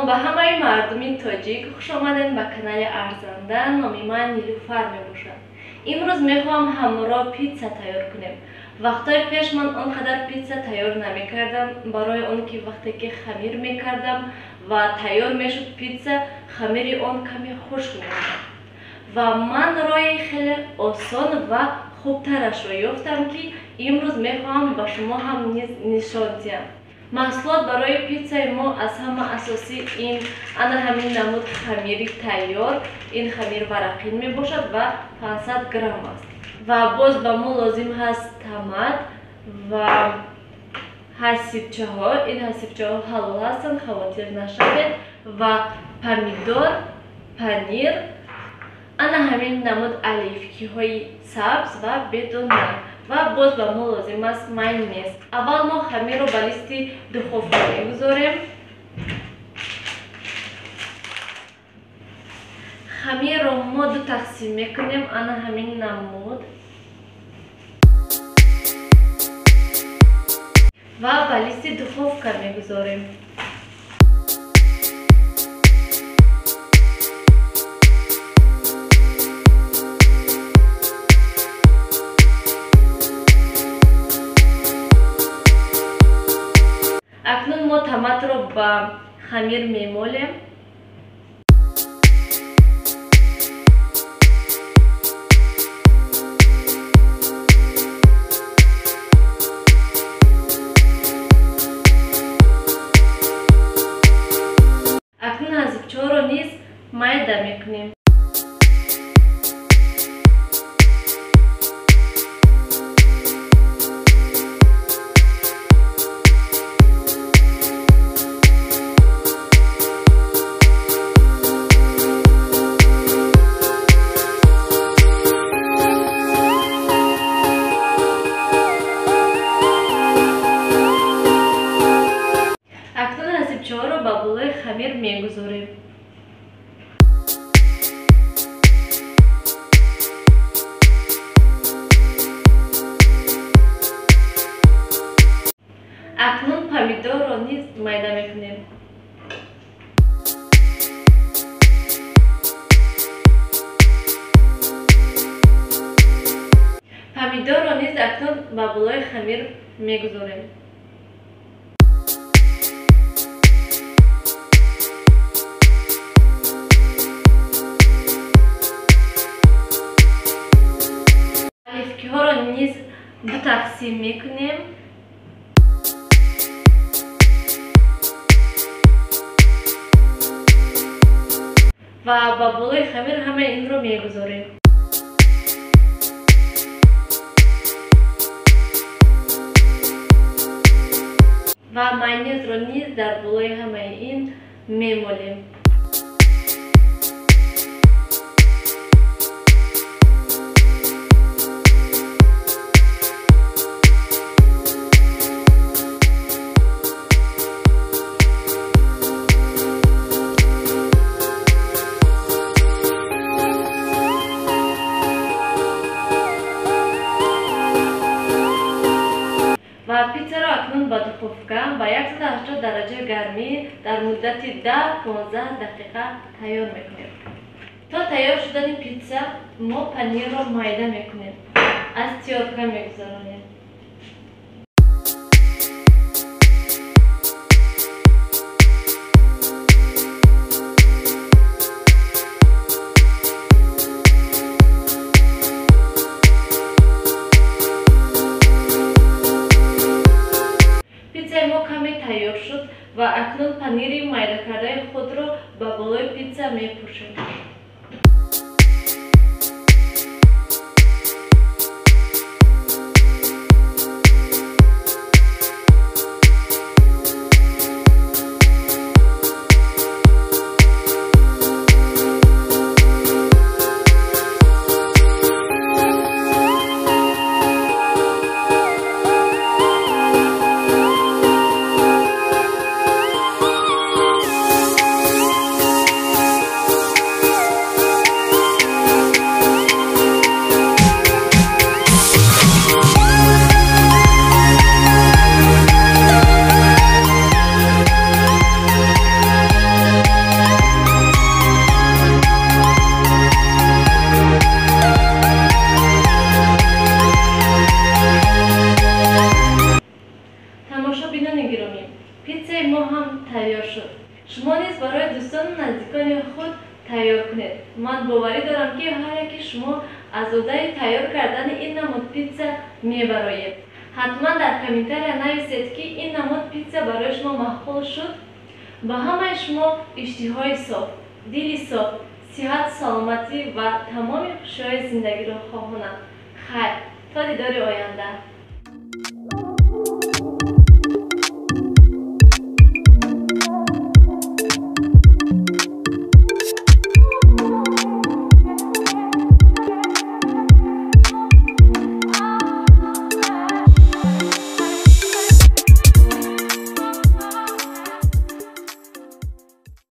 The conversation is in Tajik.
Салом ба ҳамаи мардуми тоҷик, хуш омадед ба канали Арзанда. Номи ман Нилуфар мебошад. Имрӯз мехоҳам ҳамроҳ питса тайёр кунем. Вақтҳои пеш ман он қадар питса тайёр намекардам, барои он ки вақте ки хамир мекардам ва тайёр мешуд питса, хамири он каме хушк мешуд. Ва ман роҳи хеле осон ва хубтарашро ёфтам, ки имрӯз мехоҳам ба шумо ҳам низ нишон диҳам. Маҳсулот барои питсаи мо аз ҳама асосӣ ин ана ҳамин намуд хамири тайёр. Ин хамир варақин мебошад ва 500 грамм аст. Ва боз ба мо лозим ҳаст томат ва ҳасибчаҳо. Ин ҳасибчаҳо ҳалол ҳастанд, хавотир нашавед. Ва помидор, панир, ана ҳамин намуд оливкиҳои сабз ва бедона. Ва боз ба мо лозим аст майонез. Аввал мо хамирро ба листи духовка мегузорем. Хамирро мо ду тақсим мекунем, ана ҳамин намуд. Ва ба листи духовка мегузорем. Акнун мо томатро ба хамир мемолем. Акнун ҳазибчаҳоро низ майда мекунем. Ҳасибчаҳоро ба болои хамир мегузорем. Акнун помидорро низ майда мекунем. Помидорро низ акнун ба болои хамир мегузорем. Оливкиҳоро низ ду тақсим мекунем. Ва ба болои хамир ҳамаи инро мегузорем. Ва майонезро низ дар болои ҳамаи ин мемолем. Ва питсаро акнун ба духовка ба 180 дараҷаи гармӣ дар муддати 10-15 дақиқа тайёр мекунем. То тайёр шудани питса мо панирро майда мекунем, аз тёрка мегузаронем. Питсаи мо каме тайёр шуд ва акнун панири майдакардаи худро ба болои питса мепӯшем. Питсаи мо ҳам тайёр шуд. Шумо низ барои дӯстону наздикони худ тайёр кунед. Ман боварӣ дорам, ки ҳар яки шумо аз уҳдаи тайёр кардани ин намуд питса мебароед. Ҳатман дар комментария нависед, ки ин намуд питса барои шумо маъқул шуд. Ба ҳамаи шумо иштиҳои соф, дили соф, сиҳату саломатӣ ва тамоми хушиҳои зиндагиро хоҳонам. Хайр, то дидори оянда.